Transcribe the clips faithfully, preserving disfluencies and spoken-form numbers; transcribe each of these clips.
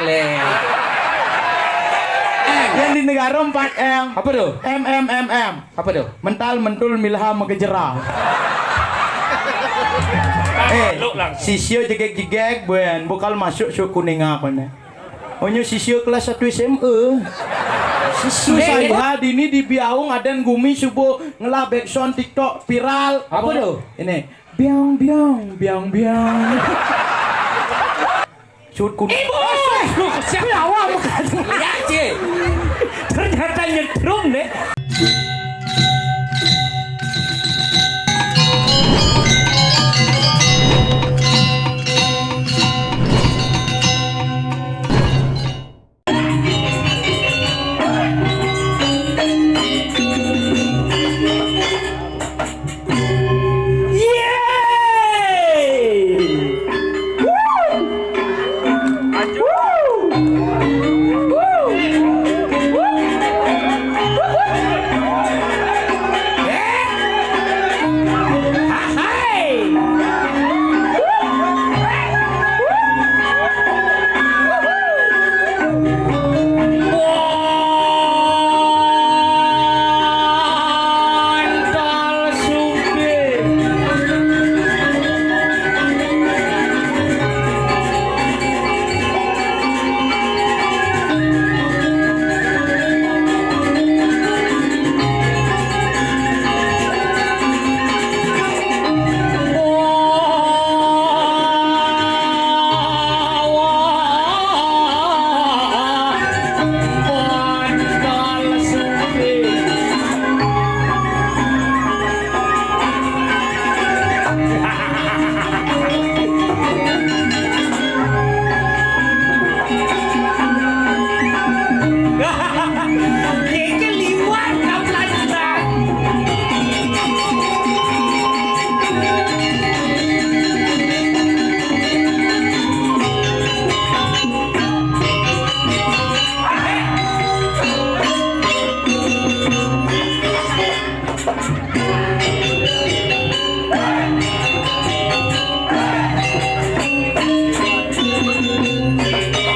Leh. Yang di negara empat M. Apa tu? M, M, M, M. Apa tu? Mental, mentul, milha, megejera. Eh, sisia jegeg-jegeg, buen. Bukal masuk suku ninga kone. Onyo sisia kelas satu S M A. Sisia saya dini di Biaung aden gumi subuh ngelah backsound TikTok viral. Apa tu? Ini. Biang, biang, biang, biang. Sud kuning. Ibu! Siapa? Awak bukan. Lihat je. Ternyata nyetrum deh.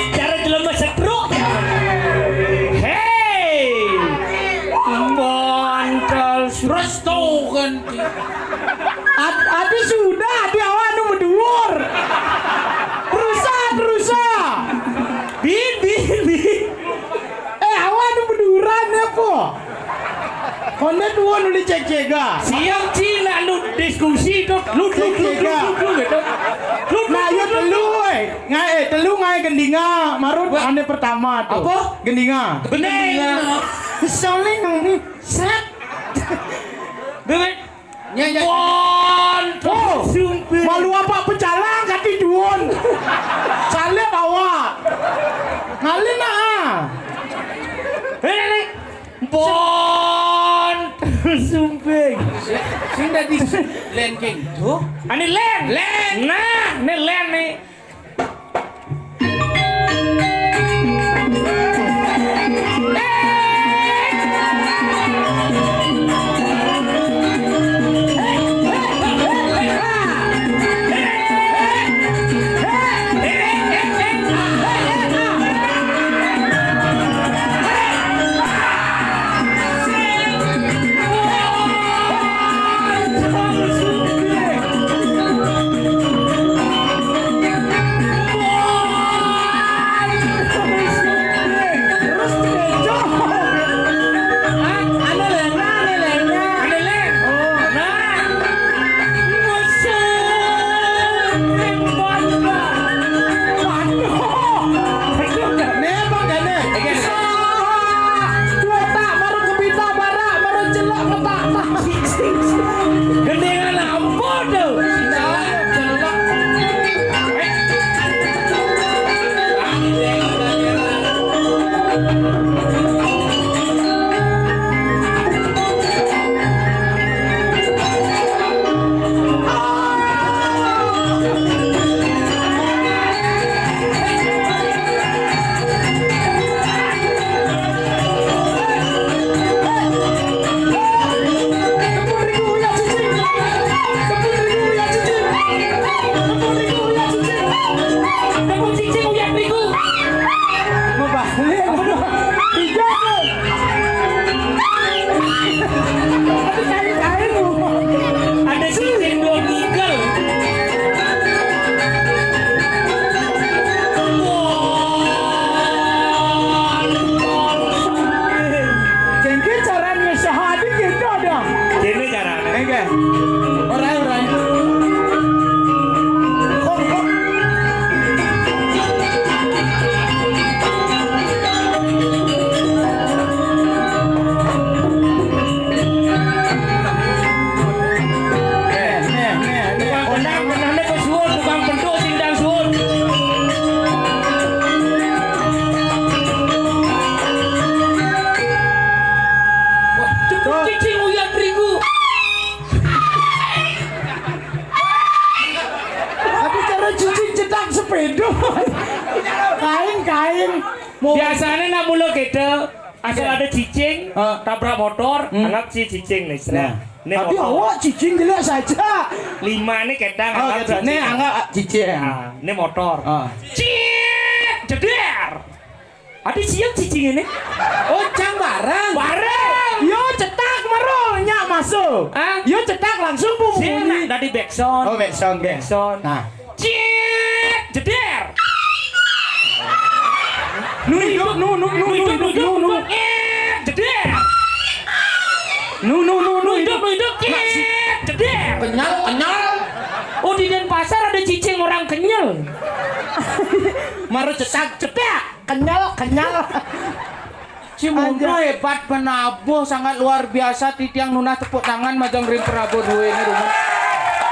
Cara jelema setruk. Hei. Mantap. Restoran. Ad-, adi sudah, adi awak nu meduur. Rusak, rusak. Bin, bin, bin. Eh, awak nu meduuran apa? Konde tuo nuli cek-cek ga. Siap, Ci, nak lu diskusi tu. Lu, lu, lu, lu, lu, lu, gitu. Lu, lu, nah, lu, yo lu, telu, eh. Ngai, eh, telu ngai gendinga. Marut ane pertama tu. Apa? Gendinga. Gendinga. Soalnya nang ni, seret. Bebek. Nya, nya. Pon. Oh, sumpah. Malu apa pecalang kati duon. Salib awak. Ngalin ah. Eh, eh, eh. Pon. Sumpah. Sing dadi len keng tu. Ani len. Len. Nah, ni len ni. Biasanya nak mula kita asal ada cicing, tabrak motor, anggap si cicing nih. Nah. Ini tapi motor. Awak cicing jelas saja. Lima nih kita anggap cicing. Nih anggap cicing. Nah, ini motor. Cit, jeder. Ada siap cicing ini? Oh, cang bareng. Bareng. Yo cetak maro nyak masuk. Hah? Yo cetak langsung bunyi. Dari backsound. Oh, backsound, backsound. Nah. Cit, jeder. Nu hidup, nu, nu, nu, nu hidup, nu, nu. Cit, jeder. Nu, nu, nu, nu hidup, nu hidup. Cit, jeder. Kenyal, kenyal. Oh, di Denpasar ada cicing orang kenyal. Maro cetak, cetak. Kenyal, kenyal. Ci Mundo hebat, penabuh sangat luar biasa. Titiang nunas tepuk tangan majeng ring penabuh duwe ini, Rumun.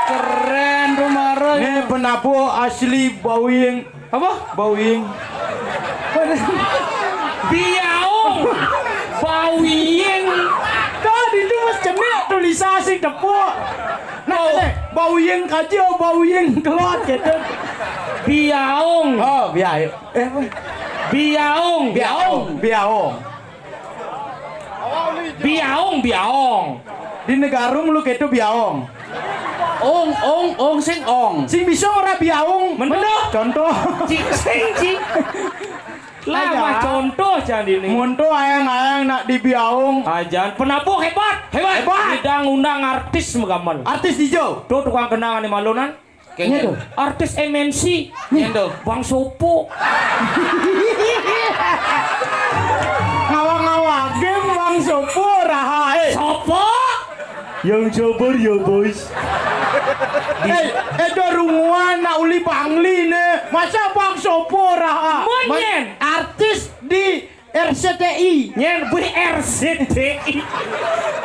Keren, Rumun. Nih, penabuh asli Bawing. Apa? Bawing. Biaung. Bawing. Tadi itu mas cenik tulisan sing tepuk. Nah, Bawing kaji, Bawing kelot gitu. Biaung. Oh, biaung. Eh, apa? Biaung. Biaung. Biaung. Biaung, biaung. Di negara lu gitu biaung. Ong, ong, ong, sing ong. Sing bisa ora biaung. Mendo. Contoh. Cing, cing, cing. Lah, mah contoh jan ini. Monto ayang-ayang nak di biaung. Ajan penabuh hebat. Hebat. Hebat. Idang undang artis megamel. Artis dijo. Tuh tukang kenangan di malunan. Kayaknya tuh. Artis M N C. Nyendo. Bang Sopo. Ngawang-ngawang game Bang Sopo raha, eh. Sopo? Yang sabar ya, boys. Eh, eh, do runguan nak uli Bangli ne. Masa Bang Sopo raha? Menyen. Artis di R C T I. Nyen, wih, R C T I.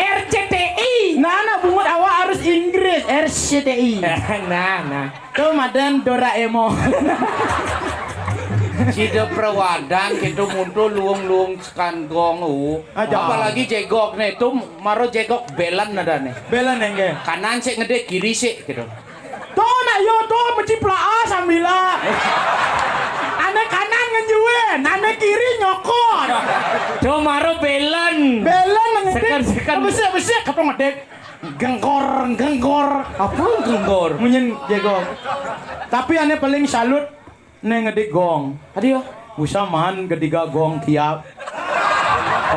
R C T I. Nah, nah, bungut awak harus Inggris, R C T I. Nah, nah. Tuh madan Doraemon. Sida prawadan kita muncul luung-luung sekan gong, uh. Aja. Apalagi jegok nih, tuh maro jegok belen ada nih. Belen enggak? Kanan sik ngedek, kiri sik gitu. Tuh nak yo tuh meciplaa sambila. Ane kanan ngenjuin, ane kiri nyokot. Tuh maro belen. Belen ngetik. Seker, seker. Besik, besik, ketong ngetik. Genggor, genggor. Apa genggor? Munyin jegong. Tapi ane paling salut ne ngedik gong. Adi ya? Usah man ketiga gong tiap.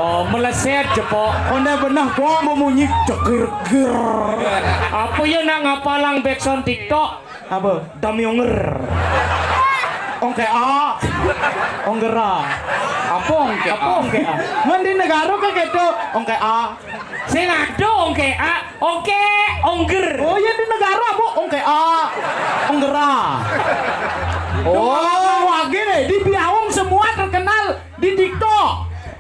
Oh, meleset jepok. Konde benah gong bemunyi cekir-kir. Apa ya nak ngapalang backsound TikTok? Apa? Damyonger. Ongke A. Onggera. Apa ongke A? Apa ongke A? Men di negara ke gitu. Ongke A. Sing ada ongke A. Oke, ongger. Oh iya, di negara, Bu. Ongke A. Onggera. Oh. Wah, gini, di Biaung semua terkenal di TikTok.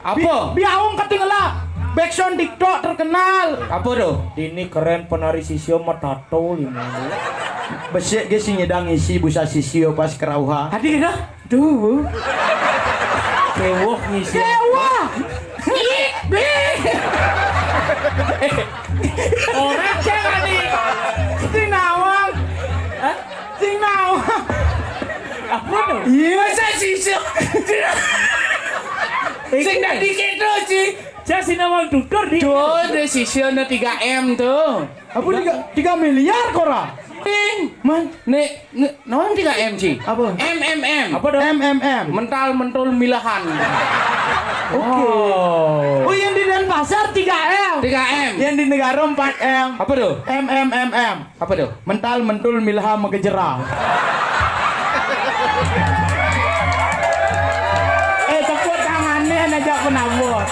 Apa? Bi-, Biaung ketinggalan. Backsound TikTok terkenal. Apa tuh? Ini keren penari sisio metato ini. Besik ge sing nyedang isi busa sisio pas kerauha. Adi gitu? Duh. Kewah ngisi. Kewah. Orang jangan nih. Sing nawang. Hah? Sing nawang. Apa tuh? Iya. Masa sisuk? Sing tadi gitu sih. Saya sing nawang tutur di. Tuh, ada sisio na tiga M tuh. Apa tiga, tiga miliar kora? Ding. Man. Nih, N-, naon tiga M, Ci? Apa? M M M. Apa dong? M M M. Mental mentul milahan. Oke. Oh. Oh, yang di Denpasar tiga M. Tiga M. Yang di negara empat M. Apa tuh? M M M M. Apa tuh? Mental mentul milahan megejera. Eh, tepuk tangannya aja penabur.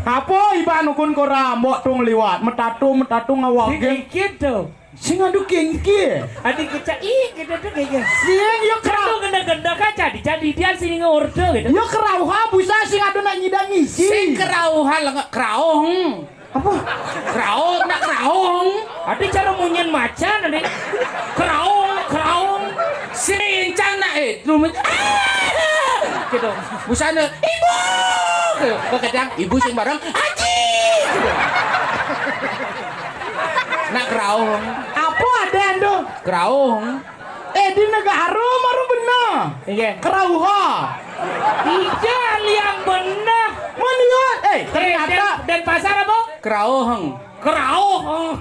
Apa iban ukun kora mbok tung liwat? Metatu, metatu ngawagin. Dikit tuh. Sing adu kengke. Adi kita ih kita tuh kayak gini. Sing yo kerau. Kerau genda-genda kaca di jadi dia sini ngorder gitu. Yo kerau ha busa sing adu nak nyidang isi. Sing kerau ha lengak kerau. Hmm. Apa? Kerau nak kerau. Hmm. Adi cara munyin macan adi. Kerau, kerau. Sing incang nak eh. Rumah. Gitu. Busana ibu. Gitu. Kadang ibu sing bareng aji. Gitu. Nak kerauh. Apa ada ando? Kerauh. Eh, di negara baru benar. Inggih. Kerauha. Ija liang beneh. Meniat. Eh, ternyata Den, Denpasar apa? Kerauheng. Kerauh.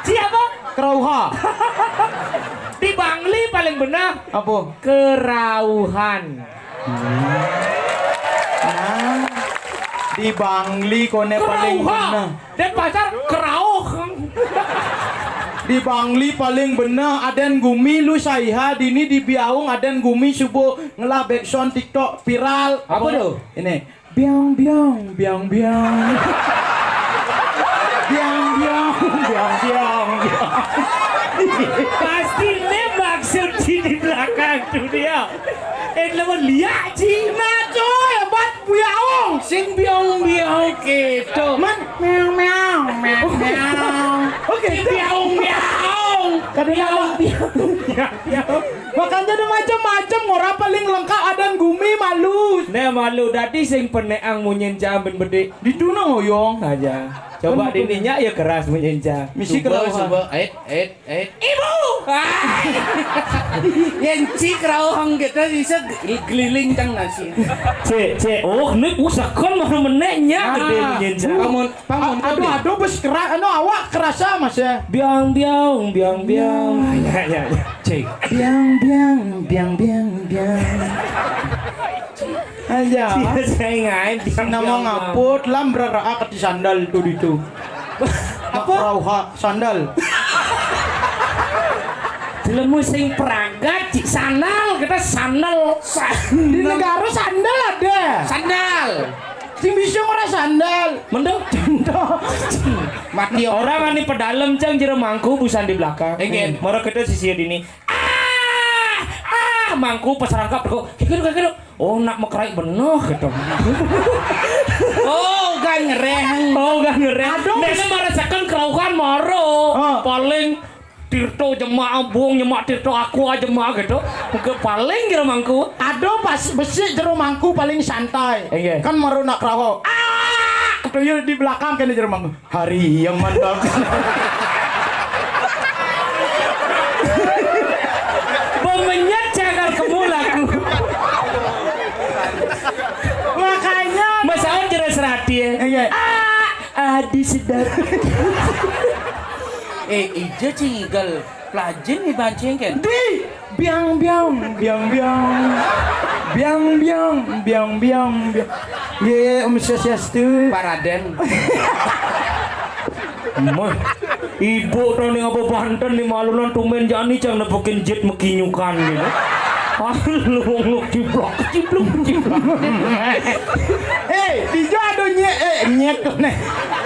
Siapa? Kerauha. Di Bangli paling beneh. Apa? Kerauhan. Hmm. Nah, di Bangli koné paling beneh. Kerauha. Denpasar kerauh. Di Bangli paling beneh, aden gumi lu saiha, dini di Biaung aden gumi suba ngelah backsound TikTok viral. Apa tu? Ini. Biang, biang, biang, biang. Biang, biang, biang, biang, biang. Pasti ni maksud di belakang tu dia. Eh, nama liak Cina tu hebat biaung. Sing biaung-biaung gitu. Man, meow, meow, meow, meow. Oke, sing biaung-biaung. Kadang biaung, biaung, biaung. Makanya ada macam-macam, ora paling lengkap adan gumi malu. Nah, malu dadi sing peneang munyin jam ben bedik. Ditu nang oyong. Aja. Coba kan dini nyak ya keras munyin jam. Misi suba, keras. Suba, eh, eh, Eh, ibu! Yen cik rauhang kita bisa geliling cang nasi. Cek, cek. Oh, ni usahakan mana meneknya gede nyen cang. Bangun, bangun. Aduh, aduh, bes keras, anu awak kerasa mas ya. Biang, biang, biang, biang. Ya, ya, ya. Cek. Biang, biang, biang, biang, biang. Aja. Saya ngai. Nama ngaput lam beraraak di sandal tu ditu. Apa? Rauha sandal. Jelema sing pragat cik sandal, kita sandal. Di negara sandal ada. Sandal. Sing bisa ora sandal. Mendung. Contoh. Mati orang ani pedalem cang jero mangku busan di belakang. Enggak. Mara kita sisi dini. Ah, ah, mangku pas rangkap kok. Kikir, kikir. Oh, nak mekrai beneh gitu. Oh, gak ngereng. Oh, gak ngereng. Aduh. Nenek marasakan kerauhan maro. Ah. Paling Tirto jemaah buang nyemak Tirto aku aja mah gitu. Ke paling jero mangku. Aduh, pas besik jero mangku paling santai. Iya. Kan maro nak kerauhan. Ah, ketuyul di belakang kena jero mangku. Hari yang mantap. Pemenyet cagar kemulaku. Makanya masalah jelas serati ya. Iya. Ah, adi sedap. Eh, ija cinggal pelajin nih bancing kan? Di biang biang biang biang. Biang biang biang biang biang. Ye, Om Swastiastu. Pak Raden. Mah, ibu to ning apa Banten nih malunan tumen jani cang nepukin jit mekinyukan gitu. Ah, lu wong lu ciblok, ciblok, ciblok. Eh, dijo ada nyet, eh, nyet tuh nih.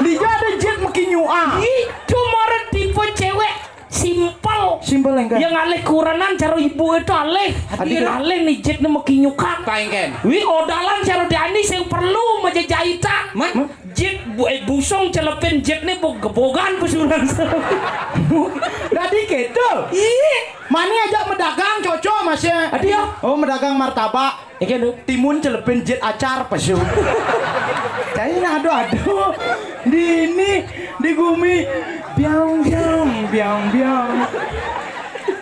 Dijo ada jit mekinyuan. Itu mara tipe cewek simpel. Simpel enggak? Yang alih kurenan cara ibu itu alih. Alih nih jit nih mekinyukan. Paingken. Wi odalan cara dani sing perlu majajahitan. Man? Jit bu, eh, busong celepin jit nih bu gebogan pesuran. Dadi gitu. Iya. Mani ajak medagang cocok mas ya. Aduh. Oh, medagang martabak. Iki lho. Timun celepin jit acar pesu. Jadi aduh aduh. Di ini di gumi biang biang biang biang.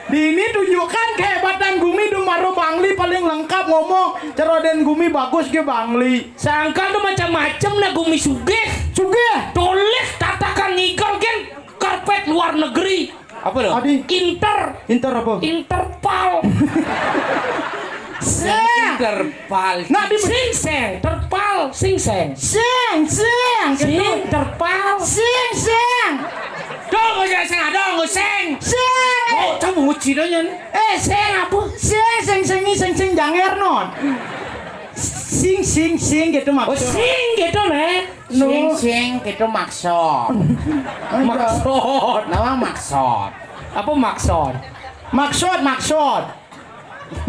Di ini tunjukkan kehebatan gumi Dumaro Bangli paling lengkap ngomong ceroden gumi bagus ke Bangli. Sangkal tuh macam-macam nah gumi sugih. Sugih. Tulis tatakan ngigal gen karpet luar negeri. Apa lo? Adi. Inter. Inter apa? Interpal. Sing. Interpal. Nah, di sing seng, terpal, sing seng. Sing, sing. Sing, terpal. Sing, sing. Tuh, mau jangan sing ada, mau sing. Sing. Oh, kamu nguci donya nih. Eh, sing apa? Sing, sing, sing, sing, sing, janger non. Sing, sing, sing gitu maksud. Oh, sing gitu nih. Sing, sing, gitu maksud. Maksud. Nama maksud? Apa maksud? Maksud, maksud.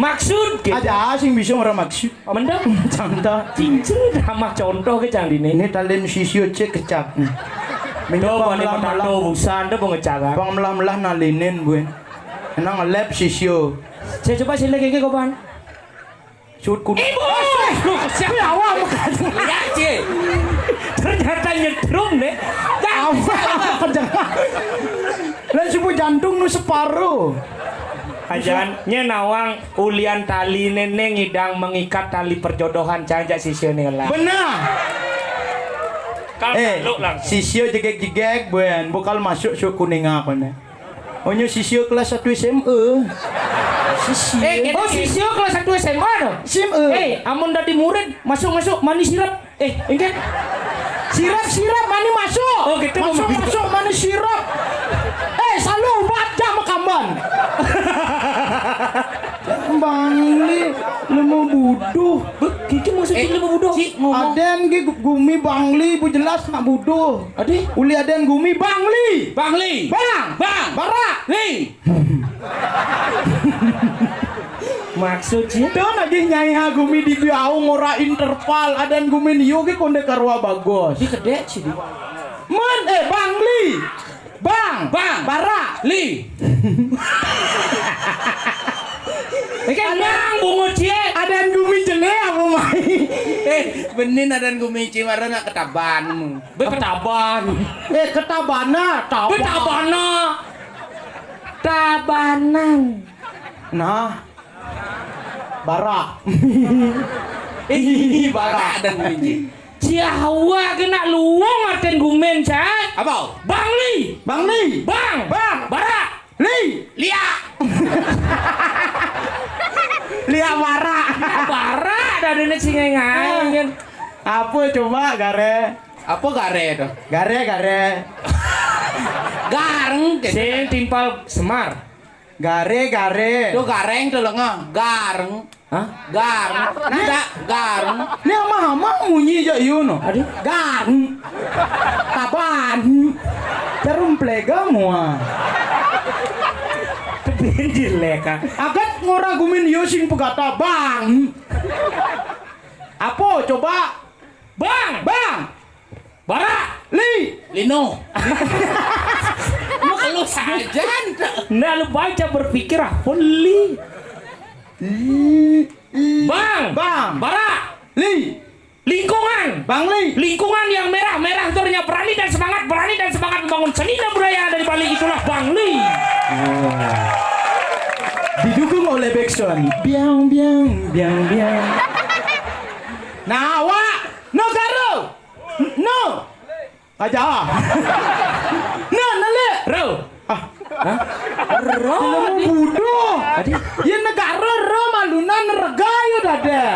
Maksud gitu. Aja sing bisa orang maksud. Mendem. Contoh. Cincin sama contoh ke cang dini. Ini talin sisio cek kecak. Tuh, bani melah-melah. Tato busan tuh mau ngecak, ah. Bang melah-melah nalinin gue. Enang lab sisio. Saya coba sini lagi ke kopan. Sut kudu. Ibu! Lu kesian. Ya, awak bukan. Lihat, Ci. Ternyata nyetrum deh. Awak jangan. Lah subuh jantung nu separuh. Ajan, nye nawang ulian tali nene ngidang mengikat tali perjodohan, cang jak sisya nela. Benar. Kal Eh, langsung. Sisya jegeg-jegeg, buen, bukal masuk suku ninga kone. Onyo sisya kelas satu S M A. Sisya. Eh, oh, sisya kelas satu S M A no? S M A. Eh, amun dadi murid, masuk-masuk, mani sirep. Eh, inggih. Sirap-sirap mani masuk. Oh, gitu. Masuk, masuk mani sirap. Eh, salah ubat dah makamban. Bangli, lemo buduh. Beh, gitu maksudnya. Eh, lemo buduh. Cik, ngomong. Aden ge gu-, gumi Bangli, bu jelas nak buduh. Ade? Uli aden gumi Bangli. Bangli. Bang. Bang. Barak. Li. Maksudnya? Tuh lagi nyai ha gumi di biau ngora interval, adan gumi niu ge konde karua bagus. Di kedek sih, di. Men, eh, Bang Li. Bang. Bang. Bara. Li. Oke, Bang, bungut cie. Adan gumi jele apa mai? Eh, benin adan gumi cie, mara nak ketaban. Be ketaban. Eh, ketabana, taban. Be tabana. Tabanan. Nah. Bara. Ih, bara dan biji. Cia hawa kena luwung aten gumen, cai. Apa? Bang Li. Bang Li. Bang. Bang. Bara. Li. Lia. Lia bara. Bara dah dene cingengan. Apa coba gare? Apa gare tuh? Gare, gare. Gareng gitu. Sing timpal semar. Gare, gare. Tuh gareng tuh lenga. Gareng. Hah? Gareng. Nada gareng. Ini ama-ama munyi aja ieu no. Aduh. Gareng. Taban. Jarum plega mua. Kebinjil leka. Agat ngora gumin ieu sing pegata, Bang. Apa coba? Bang. Bang. Bara. Li. Lino. Lu, lu saja ente. Nah, lu baca berpikir ah, pun li. Li. Li. Bang. Bang. Bara. Li. Lingkungan. Bang Li. Lingkungan yang merah-merah itu artinya berani dan semangat, berani dan semangat membangun seni dan budaya yang ada di Bali, itulah Bang Li. Wah. Didukung oleh Backsound. Biang, biang, biang, biang. Nah, awak. No, Garo. No. Aja. Nah, nalik. Ro. Ah. Hah? Ro. Ilmu bodoh. Tadi? Ya negara ro malunan rega yo dada.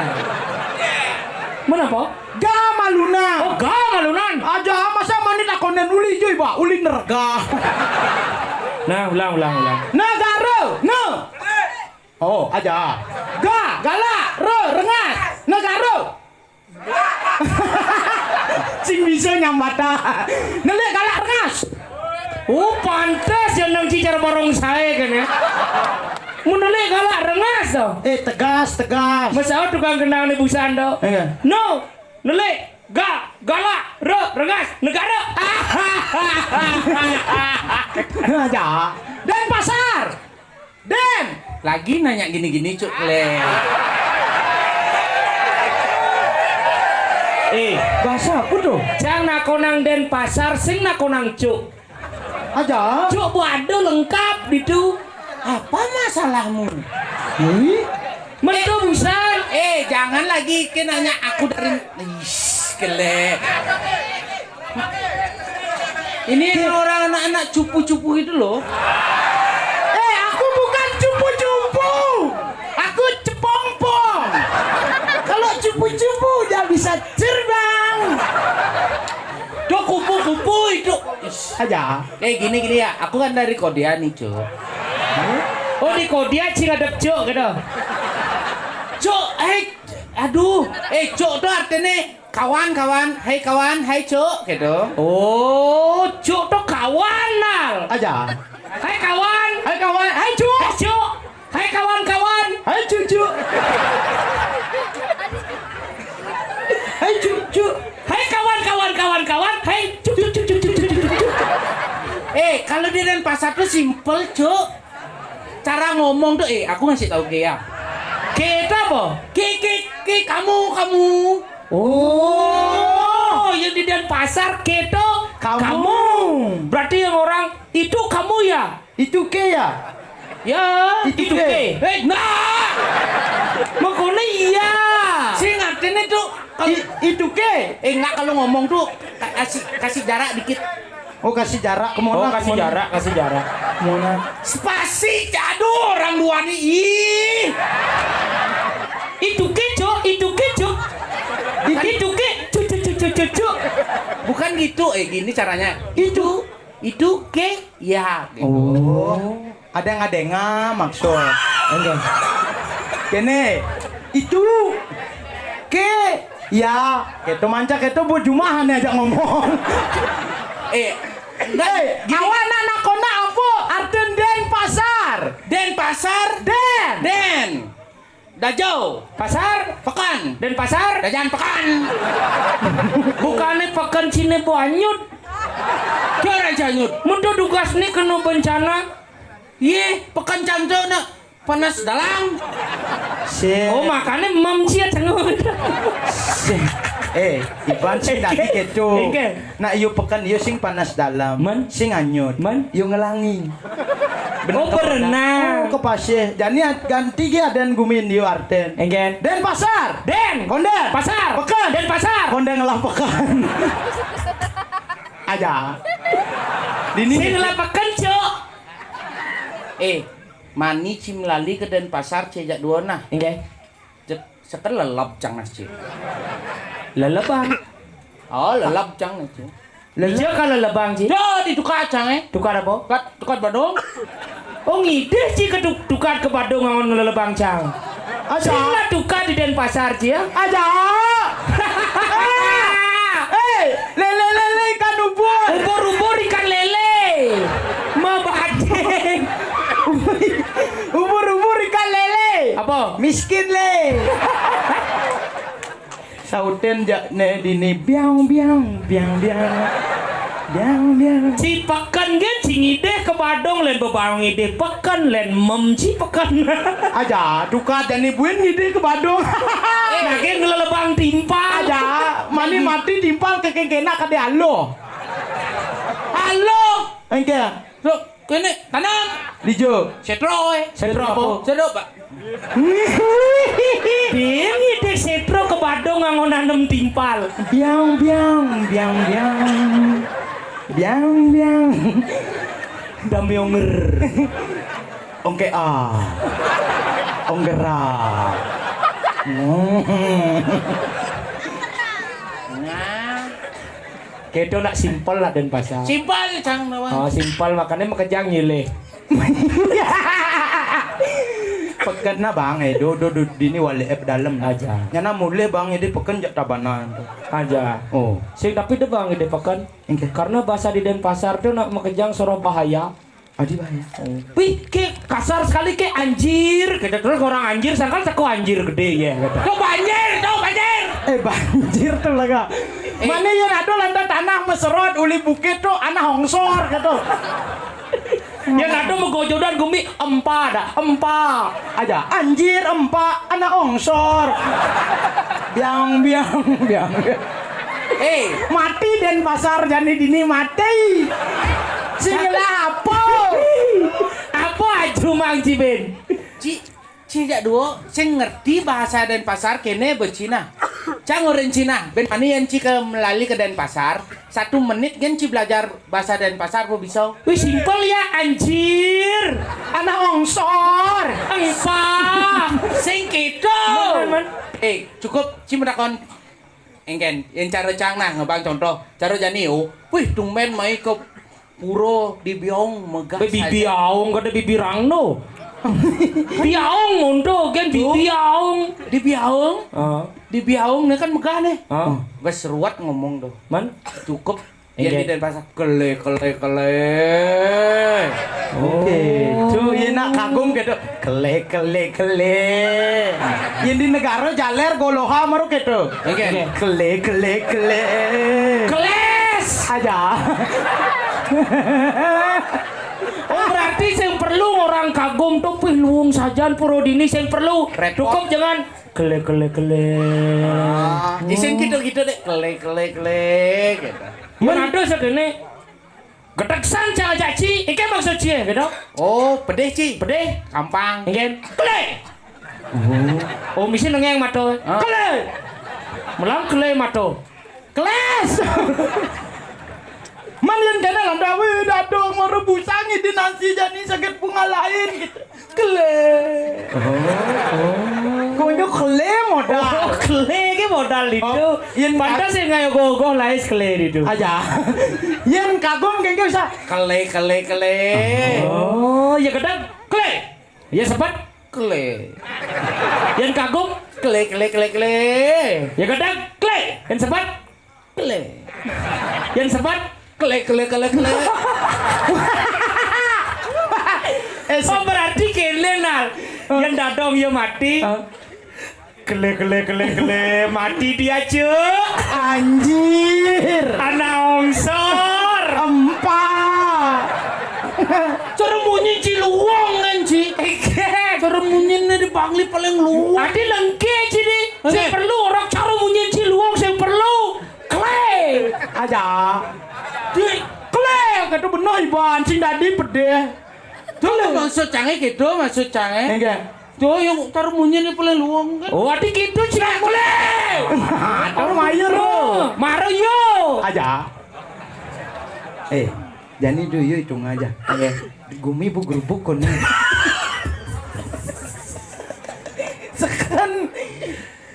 Mana apa? Ga malunan. Oh, ga malunan. Aja masa mani takonan uli jui ba, uli nerega. Nah, ulang, ulang, ulang. Negara. No. Oh, aja. Ga, galak, ro, rengas. Negara. Sing bisa nyambata. Nelik galak rengas. Oh, pantes ya nang cicar barong sae kan ya. Mun nelik galak rengas to. Eh, tegas, tegas. Masa tukang kendang ni busan to. Iya. No, nelik ga, galak, re, rengas, negara. Aja. Denpasar. Den. Lagi nanya gini-gini, Cuk, le. Eh, bahasa apa tuh? Cang nakonang Denpasar, sing nakonang Cuk. Aja. Cuk, waduh, lengkap itu. Apa masalahmu? Ih. Metu busan. Eh, jangan lagi ke nanya aku dari, ih, kele. Ini orang anak-anak cupu-cupu itu loh. Eh, aku bukan cupu-cupu. Aku cepongpong. Kalau cupu-cupu udah bisa terbang. Tuh kupu-kupu itu. Aja. Eh, gini, gini ya, aku kan dari Kodia nih, Cuk. Oh, di Kodia cing ada Cuk gitu. Cuk, eh, aduh, eh, Cuk tuh artinya kawan, kawan, hai kawan, hai Cuk, gitu. Oh, Cuk tuh kawan, Nal. Aja. Hai kawan. Hai kawan, hai Cuk. Hai Cuk. Hai kawan-kawan. Hai Cuk, Cuk. Hai Cuk, Cuk. Hai kawan-kawan, kawan-kawan. Hai Cuk, Cuk, Cuk, Cuk, Cuk, Cuk, Cuk. Eh, kalau di Denpasar tuh simple, Cuk. Cara ngomong tuh, eh, aku ngasih tahu ke ya. Kita apa? Ki, ki, ki, kamu, kamu. Oh, yang di Denpasar, kita, kamu. Kamu. Berarti yang orang, itu kamu ya? Itu ke ya? Ya, itu itu ke. Ke. Eh, nah. Makanya iya. Sing artinya tuh kalau I-, itu ke. Eh, enggak, kalau ngomong tuh ka-, kasih, kasih jarak dikit. Oh, kasih jarak ke Mona. Oh, kasih jarak, kasih jarak. Mona. Spasi, aduh, orang dua nih, ih. Itu ke, Cok, itu ke, Cok. Di-, itu ke, cu, cu, cu, cu, cu, cu. Bukan gitu, eh, gini caranya. Itu, itu ke, ya, gitu. Oh. Ada yang ada yang maksud. Enggak. Kene, itu ke, ya, itu manca itu bu jumahan aja ngomong. Eh, enggak, eh, gini. Awan anak kona apa? Arten Denpasar. Denpasar. Den. Den. Dajau. Pasar. Pekan. Denpasar. Dajan pekan. Bukannya pekan sini banyut. Cara janyut. Mun to dugas nih kena bencana. Ye, pekan canto nak panas dalam. Si. Oh, makanya mam sia cengut. Si. Eh, Iban sih tadi gitu. Oke. Nak yu pekan yu sing panas dalam. Man? Sing anyut. Man? Yu ngelangi. Oh, pernah. Oh, ke pasir. Jadi ganti ge adan gumin yu arten. Engen. Denpasar. Den. Konden. Pasar. Pekan. Denpasar. Konden ngelah pekan. Aja. Dini. Sing ngelah pekan, Cok. Eh, mani ci melali ke Denpasar ci jak dua nah. Enggak. Cek, sekel lelap cang nah ci. Lelap, Bang. Oh, lelap cang nah ci. Lelap. Iya, kalau lelap, Bang, ci. Yo, ditukar cang, eh. Tukar apa? Tukar, tukar Badung. Oh, ngidih ci ke tu-, tukar ke Badung ngangon ngelelebang cang. Aja. Sing lah tukar di Denpasar, ci, ya. Aja. Eh, lele, lele, ikan ubur. Ubur-ubur ikan lele. Mabading. Ubur-ubur ikan lele. Apa? Miskin, le. Sauten jak ne dini biang, biang, biang, biang. Biang, biang. Ci peken gen, ci ngidih ke Badung, len bebaong ngidih peken, len mem ci peken. Aja, tukar jani buin ngidih ke Badung. Eh, lagi ngelelebang timpal. Aja, mani mati timpal ke kengkena kade alo. Alo. Engke. Lo, kene, tanam. Dijo. Setro, eh. Setro apa? Setro, Pak. Dia ngidih setro ke Badung ngangon nanem timpal. Biang, biang, biang, biang. Biang, biang. Dambionger. Ongke a. Onggera. Nah. Kedo nak simpel lah Denpasar. Simpel, cang, nawa. Oh, simpel, makanya makejang nyilih. Peken na, Bang, eh, do, do, do, dini wali ep dalam. Aja. Nyana mulih, Bang, eh, di peken jak Tabanan tu. Aja. Oh. Sing tapi de, Bang, eh, di peken. Engke. Karena bahasa di Denpasar tu nak makejang soroh bahaya. Adi bahaya. Wih, ke kasar sekali, ke anjir. Kita terus orang anjir, sangkal teko anjir gede ya. Gitu. Tuh banjir, tuh banjir. Eh, banjir tuh lega. Eh. Mana yang ada landa tanah meserot, uli bukit tuh, anak hongsor gitu. Yang ada megojodan gumi empa dah, empa. Aja, anjir, empa, anak hongsor. Biang, biang, biang, biang. Eh, mati Denpasar jani dini mati. Sing lah apa? Apa aja mang Cibin? Ci, ci jak duo, sing ngerti bahasa Denpasar kene becina. Cang orang Cina, ben mani yang ci ke melali ke Denpasar, satu menit gen ci belajar bahasa Denpasar po bisa. Wih, simpel ya, anjir. Anak ongsor. Engsa. Sing gitu. Man, man, man. Eh, cukup, ci menakon. Engken, yang cara cang nah, ngebang contoh. Cara jani, oh. Wih, tumben mai ke puro di biong megah saja. Bibiaong, kada bibirang no. Biaong mondo, gen bibiaong. Di biaong? Ah. Di biaong ni kan megah nih. Ah. Bes ruat ngomong tuh. Man? Cukup. Iya, iya. Di Denpasar. Kele, kele, kele. Oke. Oh. Tuh, iya nak kagum gitu. Kele, kele, kele. Yang di negara jaler goloha maru gitu. Oke. Kele, kele, kele. Keles. Aja. Oh, berarti yang perlu orang kagum tuh pih luung sajan puro dini yang perlu. Repot. Cukup jangan kele, kele, kele. Ah, isin gitu-gitu deh. Kele, kele, kele. Gitu. Yang ada segini. Keteksan cang ajak ci, iki maksud ci, gitu. Oh, pedih, Ci. Pedih. Gampang. Nggih. Kele. Oh, misi nengeng mato. Hah? Kele. Melam kele mato. Keles. Man yen kene landawe dado ngoro busang ngidin ansi jani sakit bunga lain gitu. Kele. Oh, oh. Konyo kele modal. Oh, kele iki modal itu. Oh, yen pantes sing ngayo gogoh lais kele itu. Aja. Yen kagum kengke usah. Kele, kele, kele. Oh, ya kedang. Kele. Ya sepat. Kele. Yen kagum. Kele, kele, kele, kele. Ya kedang. Kele. Yen sepat. Kele. Yen sepat. Kele, kele, kele, kele. Eh, oh, berarti kene, Nal. Yen dadong ya mati. Hah? Kele, kele, kele, kele. Mati dia, Cuk. Anjir. Ana ongsor. Empat. Cara munyi ci luwung kan, Ci? Eke. Cara munyine di Bangli paling luwung. Ati lengke, Ci, di. Sing perlu orang cara munyi ci luwung sing perlu. Kle. Aja. Di kle, ketu bener iban sing dadi pedih. Tuh, maksud cange gitu, maksud cange. Enggak. Tuh, yang taruh munyi nih paling luwung kan. Oh, ati gitu, Ci, kle. Taruh mayur. Maro yo. Aja. Eh, jani do yo hitung aja. Oke. Gumi bu gerubuk kono. Sekarang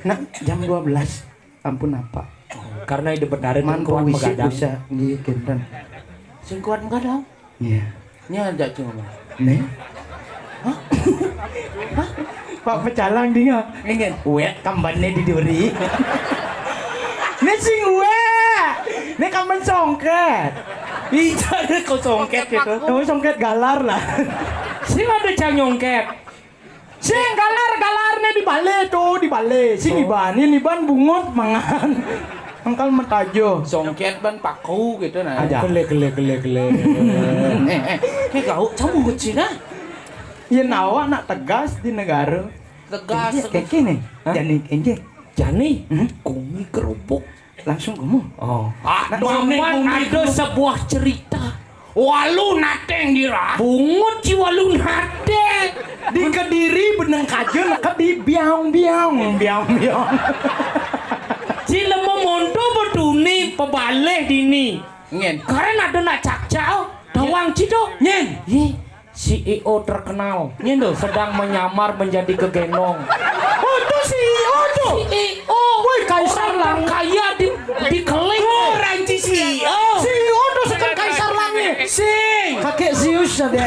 nak jam dua belas. Ampun apa? Karena ide bedare kan kuat begadang. Bisa nggih kenten. Sing kuat begadang? Iya. Nya ajak cuma. Nih. Hah? Hah? Pak pecalang dinga. Ningen. Wek kambane di duri. Ini sing wek. Ini kamban songket. Iya, kok songket gitu. Oh, songket galar lah. Sing ada cang nyongket. Sing galar-galarne di bale to, di bale. Sing iban, ini iban bungut mangan. Angkal metajo. Songket ban paku gitu nah. Aja. Kele, kele, kele, kele. Kayak gauk camu kucing ah. Yen awak nak tegas di negara. Tegas. Kengke nih. Hah? Jani kengke. Jani, hmm? Kumi kerupuk. Langsung kamu. Oh. Nah, ada sebuah cerita. Walu nateng dira. Bungut ci walu nateng. Di Kediri beneng kajo nekep di biang-biang, biang-biang. Ci lemo monto betuni pebaleh dini. Ngen. Karen ada nak cakcak, oh. Tawang ci do. Ngen. Ih. C E O terkenal. Nyen tuh. Sedang menyamar menjadi kegenong. Oh, itu C E O tuh. C E O. Woi, Kaisar Langit. Orang terkaya di, di Keling. Oh, ranci C E O. C E O tuh sekarang Kaisar Langit. Sing. Kakek Zeus ada.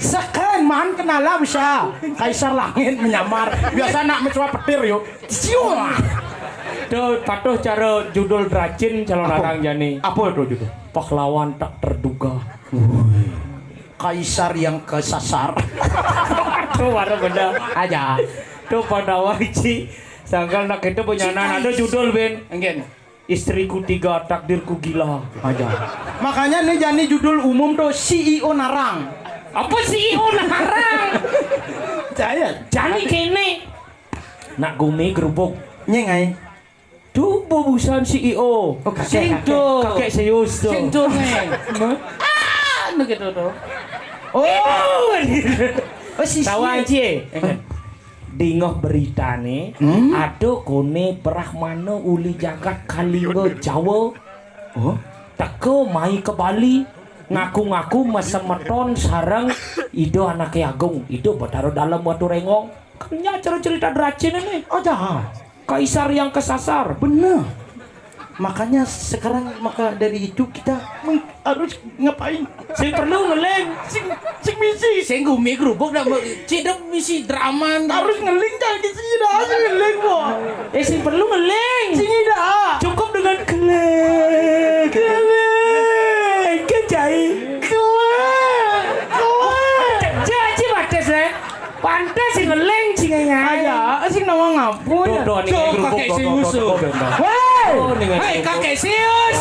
Sekarang man kenal lah bisa. Kaisar Langit menyamar. Biasa nak mencoba petir yuk. Siung. Tuh patuh cara judul dracin calon apa? Larang jani. Apa itu judul? Pahlawan tak terduga. Kaisar yang kesasar. Tuh warna benda. Aja. Tuh Pandawa Ici. Sangkal nak itu punya anak ada judul ben. Enggak. Istriku tiga, takdirku gila. Aja. Makanya nih jani judul umum tuh C E O narang. Apa C E O narang? Saya. Jani kene. Nak gumi gerubuk. Nyeng ai. Tuh bobusan C E O. Oh, kakek, sing kakek. Tuh. Kakek Zeus tuh. Sing tuh nih. Hah? Ah, nu gitu tuh. Oh. Oh, si Tawa si. Aja. Dingoh beritane, hmm? Ada kone Brahmana uli jagat Kalingga Jawa. Oh? Teka mai ke Bali, ngaku-ngaku mesemeton sareng Ida Anake Agung, Ida Betara Dalem Watu Rengong. Kan nya cara cerita dracin ini. Oh, dah. Kaisar yang kesasar. Bener. Makanya sekarang maka dari itu kita meng- harus ngapain? Sing perlu ngeling. Sing sing misi. Sing gumi gerubuk dah, Mbak. Cidep misi drama. Harus ngeling jangan di sini dah, harus ngeling, Bo. Eh, sing perlu ngeling. Sini dah. Cukup dengan klik. Klik. Kejai. Klik. Klik. Cek, cek, cek, bates, eh. Pantes sing ngeling sing ngene. Aja, sing nama ngampun. Tuh, tuh, ning Tuh, gerubuk, kakek tuh, tuh, Sius, tuh, tuh. Tuh, tuh, tuh. Hei, kakek Sius.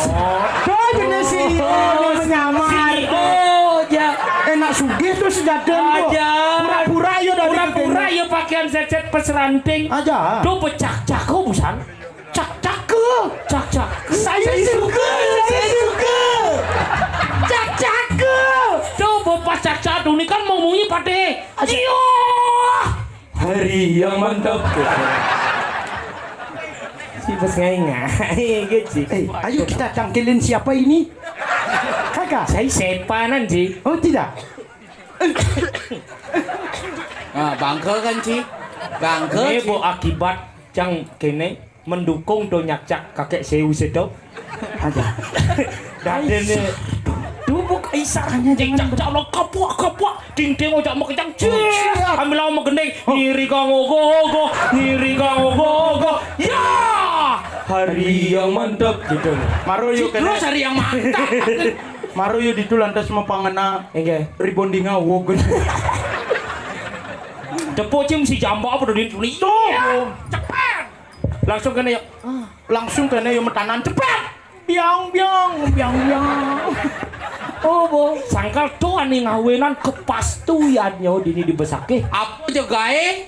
Tuh, jenis si Io menyamar. Si Io, ya. Enak Sugih to sejaten to. Aja. Pura-pura ya dari Pura-pura kene. Ya pakaian sejet pes ranting. Aja. To becak-cak ko busan. Cak-cak ke. Cak-cak. Saya suka, saya suka. Cak-cak ke. To bepas cak-cak to ni kan mau munyi pate. Aja. Iyo. Hari yang mantap. Si pas ngai-ngai gitu sih. Eh, ayo kita tangkilin siapa ini? Kakak. Saya sepanan sih. Oh, tidak. Ah, bangke kan, Ci? Bangke, Ci. Bo akibat cang kene mendukung to nyakcak kakek Zeus itu. Ada. Dadene dubuk isarnya jangan cak lo kapok kapok dinding ojak mau kencang. Ambil lama gending ngiri kang ogo-ogo, ngiri kang ogo-ogo. Ya, hari yang mantap gitu. Maro yuk kene. Terus hari yang mantap. Maro yo ditu lantas mapangena. Inggih. Rebonding awog. Tepuk cim si jamba apa dodin tuni. Tuh. Iya, cepet. Langsung kene yo. Langsung kene yo metanan cepet. Biang biang biang biang. Oh, bo. Sangkal to ani ngawenan kepastu yadnyo dini dibesake. Apa je gae?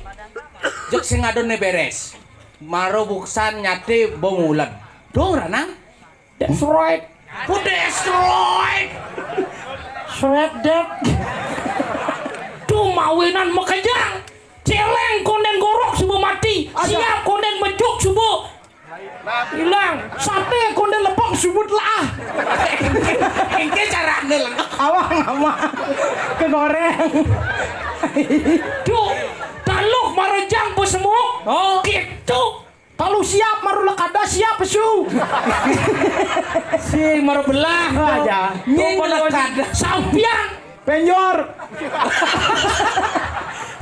Jek sing ngadone beres. Maro buksan nyate bo mulen. Dong ranang. Destroyed. Ku destroyed. Shred dead. Tuh mawinan makejang. Celeng konden gorok subuh mati. Ada. Siap konden mejuk subuh. Hilang. Sate konden lepok subuh telah. Engke carane lengkap. Awang ama. Kegoreng. Duh, taluk marejang pesemuk. Oh. Gitu. Kalau siap maru lekada siap pesu. Si maru belah. Aja. Nying lekada. Sampian. Penjor.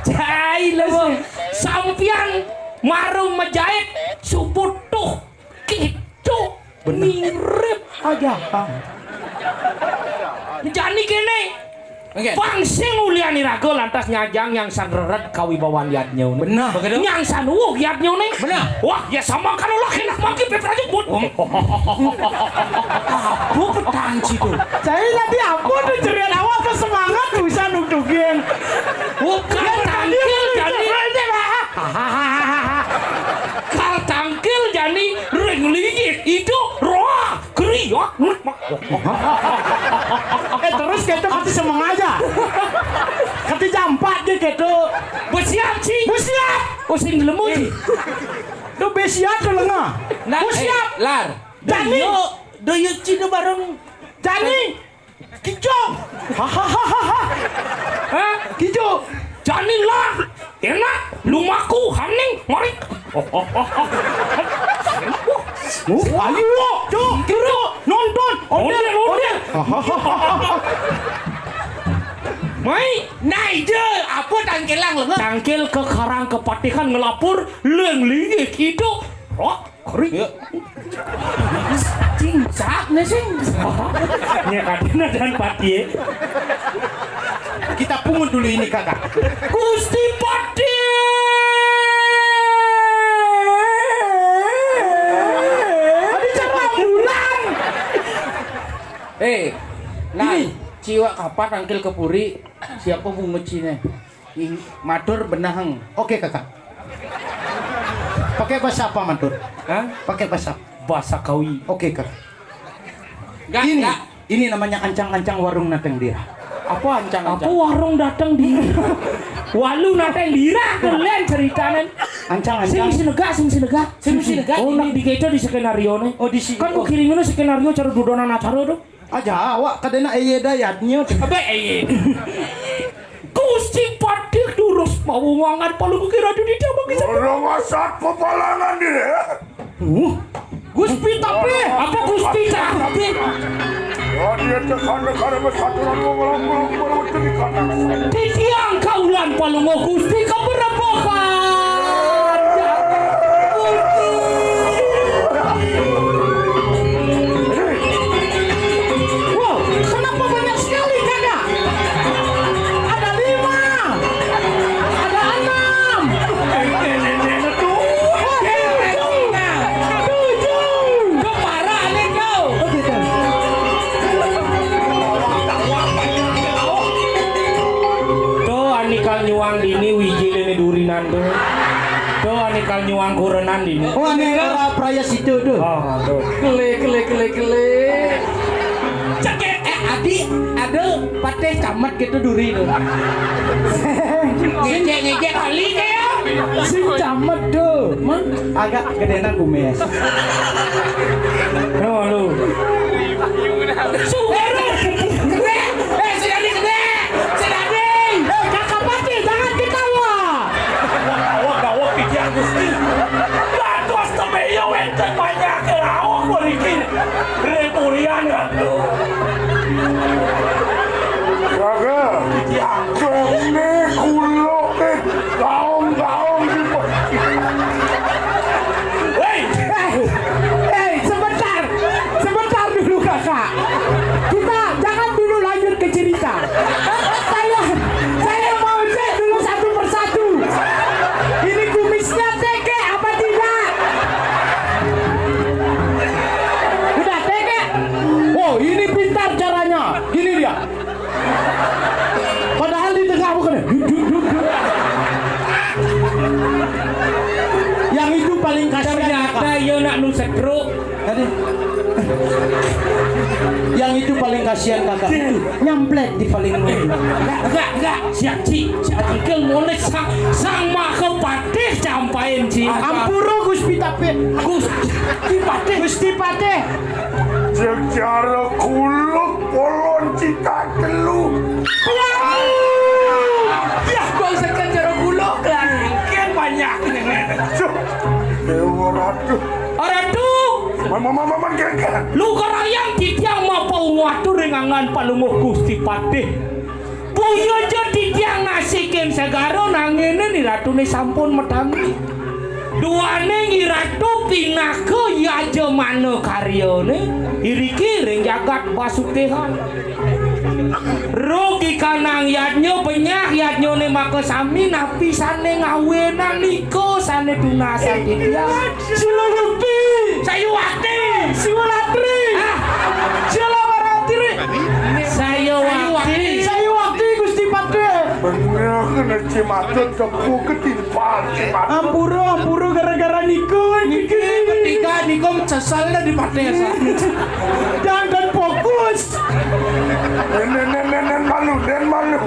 Cai lo. Sampian maru menjahit subutuh gitu. Bener. Mirip aja. Jani kene. Oke. Bang sing ulian iraga lantas nyajang nyang san reret kawibawan yadnya. Benar. Begitu. Nyang san wuh yadnya ne. Benar. Wah, ya sama kan ulah enak mangki peprajut bun. Apa petang situ? Saya tadi apa tuh cerian awal ke semangat bisa nutugin. Bukan tangkil jadi. Kal tangkil jani ring ligit itu roh kriak. Eh, terus kita mati semengaja. Kati jampat dia gitu. Bersiap sih. Bersiap. Oh, sing lemu sih. Duh, bersiap tuh lengah. Nah, bersiap. Eh, lar. Jani. Doyo, doyo cino bareng. Jani. Kijo. Hahaha. Hah? Kijo. Jani lah. Enak. Lumaku haning mari. Oh, ayo, cok, kiro, nonton, ondel, ondel. Mai, nah ide, apa tangkilang lengan? Tangkil ke Karang Kepatihan ngelapur leng linggih itu. Oh, Kori. Ya. Cincak nih sing. Nya kadena dan pati. Kita pungut dulu ini, Kakak. Gusti Pati. Tadi cara bulan. Eh, nah, ini. Ciwak kapat angkil ke puri, siapa bu mecine? Ing, matur benaheng. Oke, Kakak. Pakai bahasa apa, matur? Hah? Pakai bahasa. Bahasa Kawi. Oke, Kakak. Enggak, ini, enggak. Ini namanya ancang-ancang warung Nateng Dira. Apa ancang-ancang? Apa warung dateng di Walu Nateng Dira, kalian ceritanen. Ancang-ancang. Sing sinegak, sing sinegak. Sing sinegak. Oh, ini. Nak digeco di skenario nih. Oh, di si-, kan oh. Ku kirimnya skenario cara dudonan acara tuh. Aja awak kadena eye dayatnya. Abe eye. Gusti Patih durus mau ngangan palu kukira di dia bagi orang asat pepalangan dia. Uh, Gusti tapi apa Gusti tapi? Ya dia tekan negara bersatu lalu orang orang orang cerita. Titiang kaulan palungo Gusti keberapa? Wow, kenapa banyak sekali, Kakak? Ada lima, ada enam, tujuh, tujuh. Kepara aneh kau. Oh, gitu. Nyuang dini wiji lene durinan tuh. Tuh, ane kal nyuang kurenan dini. Oh, ane ora praya situ tuh. Oh, tuh. Kele, kele, kele, kele. Cekek, eh, adi, ada pateh camet gitu duri tuh. Ngejek, ngejek kali kayak. Sing camet tuh. Mang, agak gedenan kumis. Tuh, lu. Suwe, lu. Gede. Eh, si Dani gede. Si Dani. Eh, Kakak Pati, jangan ketawa. Gawok, gawok, pikiran Gusti. Gantos tebeyo wenten banyak lawak mriki. Riturian atuh. Raga, pikiran. Kene kulo, eh, gaong-gaong di. Hei. Eh, eh, sebentar. Sebentar dulu, Kakak. Kita jangan dulu lanjut ke cerita. Saya, saya mau cek dulu satu persatu. Ini kumisnya teke apa tidak? Udah teke? Oh, ini pintar caranya. Gini dia. Padahal di tengah bukan. Duk, duk, duk, duk. Yang itu paling kasihan, Kakak. Ternyata iya nak nu setruk. Tadi. Yang itu paling kasihan, Kakak. Iya. Itu nyamplek di paling ujung. Enggak, enggak, enggak. Siap, Ci. Siap, Ci. Engkel mulai sang, sang Maha Patih campain, Ci. Ampura, Gusti Patih. Gusti Patih. Gusti Patih. Secara kuluk polon cita telu. Wow. Ya, kok sekan cara kuluk lah. Kan banyak ini. Cuk. Dewa Ratu. Ratu. Mama, mama, mama, geger. Lu kerayang titiang mapa watur ring angan palungguh Gusti Patih. Boya ja titiang ngasihin segara nangene ni ratune sampun metami. Duaning i ratu pinaka yajamana karyane iriki ring jagat pasugihan. Rugi kanang yadnya benyah yadnyane makasami napi sane ngawenang nika sane tunasan titiang. Sila Yukti. Sayuwakti. Siwalatri. Ah. Sila Maratri. Sayuwakti. Sayuwakti, Gusti Patih. Bener kena cimatut kepu ketimpal cimatut. Ampura, ampura gara-gara niku niki. Ketiga niku sesal dah di Patih. Jangan fokus. Nen, nen, nen, nen, malu, nen malu.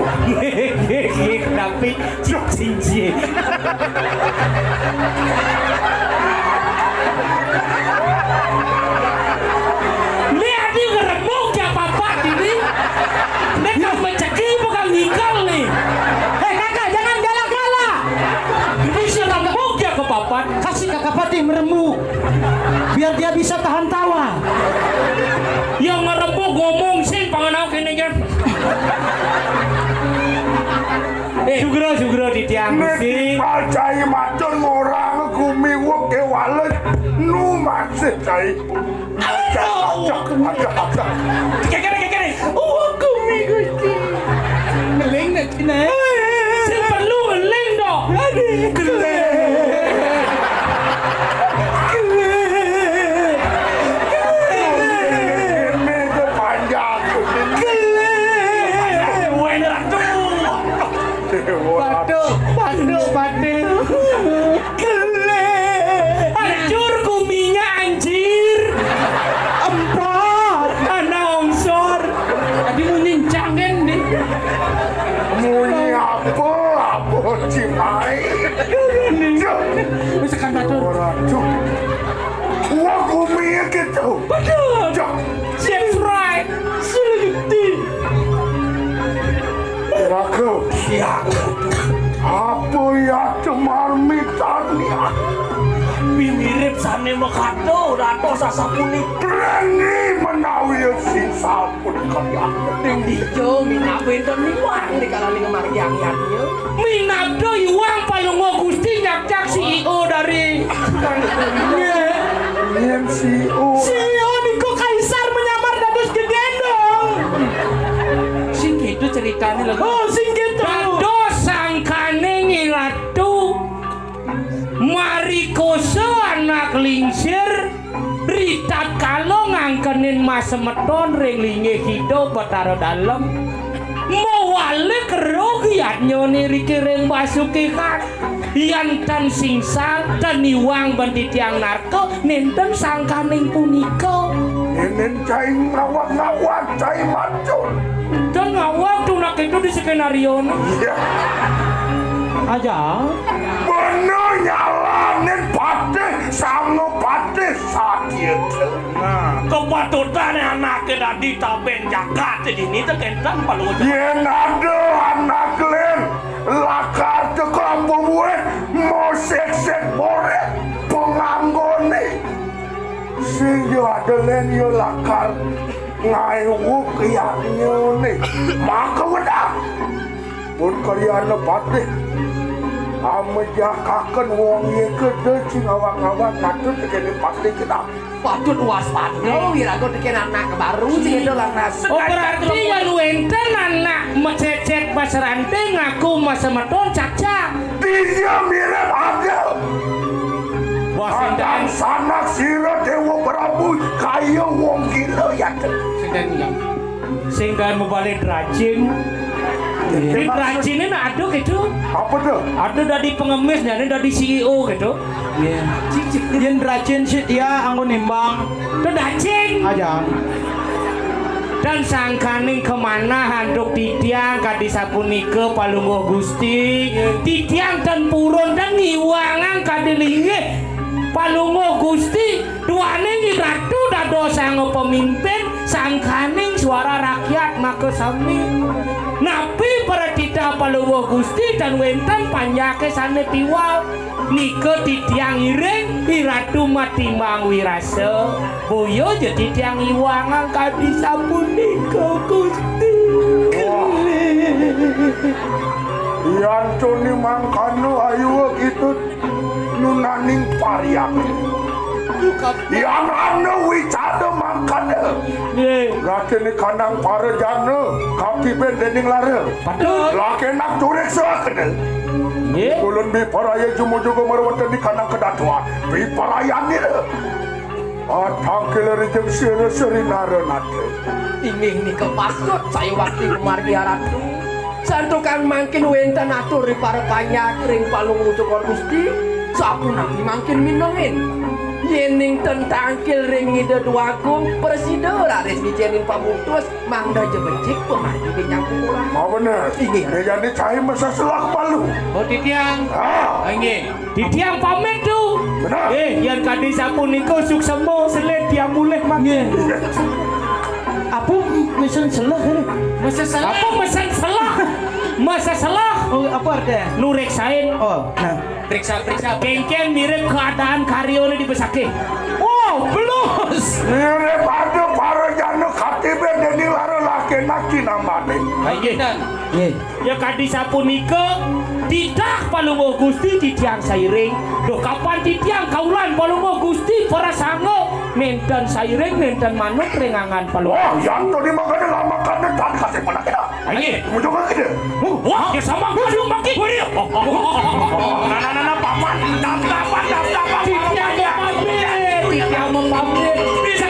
Tapi cincin. Ini adi ngerembuk ya papa ini. Ini kan mencegi bukan ngikal nih. Hei, Kakak, jangan galak-galak. Ini si rembuk ya ke papan. Kasih Kakak Patih merembuk. Biar dia bisa tahan tawa. Yang ngerembuk ngomong sing pangan aku ini kan. Eh, sugra, sugra titiang Gusti. Nek cai matur ngorang gumi wuk kewales nu masih cai. Aduh. Aduh, aduh, aduh. Kekere, kekere. Wuk gumi Gusti. Ngeling nek cina. Sing perlu ngeling dong. Aduh. Kele. Kele. Kele. Kele. Kele. Kele. Waduh, waduh, waduh. Kele. Hancur guminya, anjir. Empat. Tanah ongsor. Tadi mau nyencangin deh. Munyi apa? Apa, Cimai? Wis tekan matur. Ora, Cuk. Wah, guminya gitu. Betul. Cuk. That's right. Seliti. Raga. Iya. Apa ya cemar mitani? Mirip sane mekato, rato sasapuni. Berani menawi sing sampun kalian. Ning dija minab wenten miwah ning kalane ngemargi angyatnya. Minabda iwang palungguh Gusti nyakcak C E O dari. Nggih. Yen C E O. C E O niku kaisar menyamar dados gegendong. Sing gitu ceritane lho. Oh, sing gitu. Dados sangkane Nyi Ratu. Marikosa anak lingsir, ritatkala ngangkenin mas semeton ring linggih Ida Betara Dalem, mawalik rogi Nyoné riki ring pasukihan, yan tan singsar, tan iwang ban titiang narka, nénten sangkaning punika. Nénten cai ngawag-ngawag, cai macul. Tan ngawag tuh nak itu di skenario né. Iya. Aja. Bener nyalanin patih, sanga patih sadia. Nah, kepatutan anaké dadi tabén jagat dini té kénten Palungguh. Yén ada anak lén lakar teka bubuh, mosék-sék borét panganggoné. Sing ya ada lén ya lakar ngaéwuk yadnyané. Maka wedah. Pun karyana patih. Amejakaken wong yé kéda sing awak-awak patut tekéné patih kita. Patut waspada, wiraga tekén anak baru sing éda lantas. Oh, berarti yén wénten anak mecécét maseranté ngaku masemeton cacak. Dia mirip ada. Wah, sing Kadang ten- sanak sira Déwa Prabu kaya wong gila ya. Sing ten yang sing ten mubalik rajin. Iya. Di rajiné nak ada gitu. Apa tuh? Ada dadi pengemis, jane dadi C E O gitu. Iya. Yén rajin sih dia anggo nimbang. Itu dacing. Aja. Dan sangkaning kamanah antuk titiang kadi sapunika Palungguh Gusti. Titiang ten purun dan ngiwangang kadi linggih Palungguh Gusti. Duaning Ratu dados sanga pemimpin, sangkaning suara rakyat makasami. Napi para titah Palungguh Gusti tan wénten panjaké sané tiwal. Nika titiang iring, I Ratu matimbang wirasa. Boya ja titiang iwangang kadi sapunika, Gusti. Wah. Yan tuni mangkana ayu gitu nunaning pariak. Yan ana wicada mangkana. Nggih. Raden Kanang Parajana katibén déning lara. Patut. Lakenak curik sakena. Nggih. Ulun biparaya jumujuga marweteni kanang kedatuan. Biparayanira. Atangkil rijeng sira seri nara nata. Inggih nika patut sayuwakti kumargi Ratu. Santukan mangkin wénten atur ri para panjak ring Palungguh Cokor Gusti. Sapunapi mangkin minongin. Yéning ten tangkil ring Ida Dwagung, prasida raris ngicénin pamutus. Mangda ja becik pamargi ring nyangkukuran. Mau bener. Inggih. Ida jani cai masa selah malu. Oh, titiang. Ah. Inggih. Titiang pamit tuh. Bener. Eh, yan kadi sapunika suksema selit tiang mulih mangkin. Nggih. Apa mesen selah ini? Mesen selah. Apa mesen selah? Mesen selah. Oh, apa artinya? Nureksain. Oh, nah. Periksa, periksa. Kéngkén mirip keadaan karyané di Besakih. Oh, belus. Mirip ada para jana katibén déning lara lakenak kinambané. Inggih. Nggih. Ya kadi sapunika, titah Palungguh Gusti titiang sairing. Duh, kapan titiang kaulan Palungguh Gusti para sanga nénten sairing, nénten manut ring angan Palungguh. Wah, yan to di mangkana lamakana tan kasih panakena. Aye. Muncul ka kene. Wah, ya sama. Waduh, maki. Waduh. Nah, nah, nah, nah, paman. Tap, tapan, tap, tapan. Titiang mau pamit. Titiang mau pamit. Bisa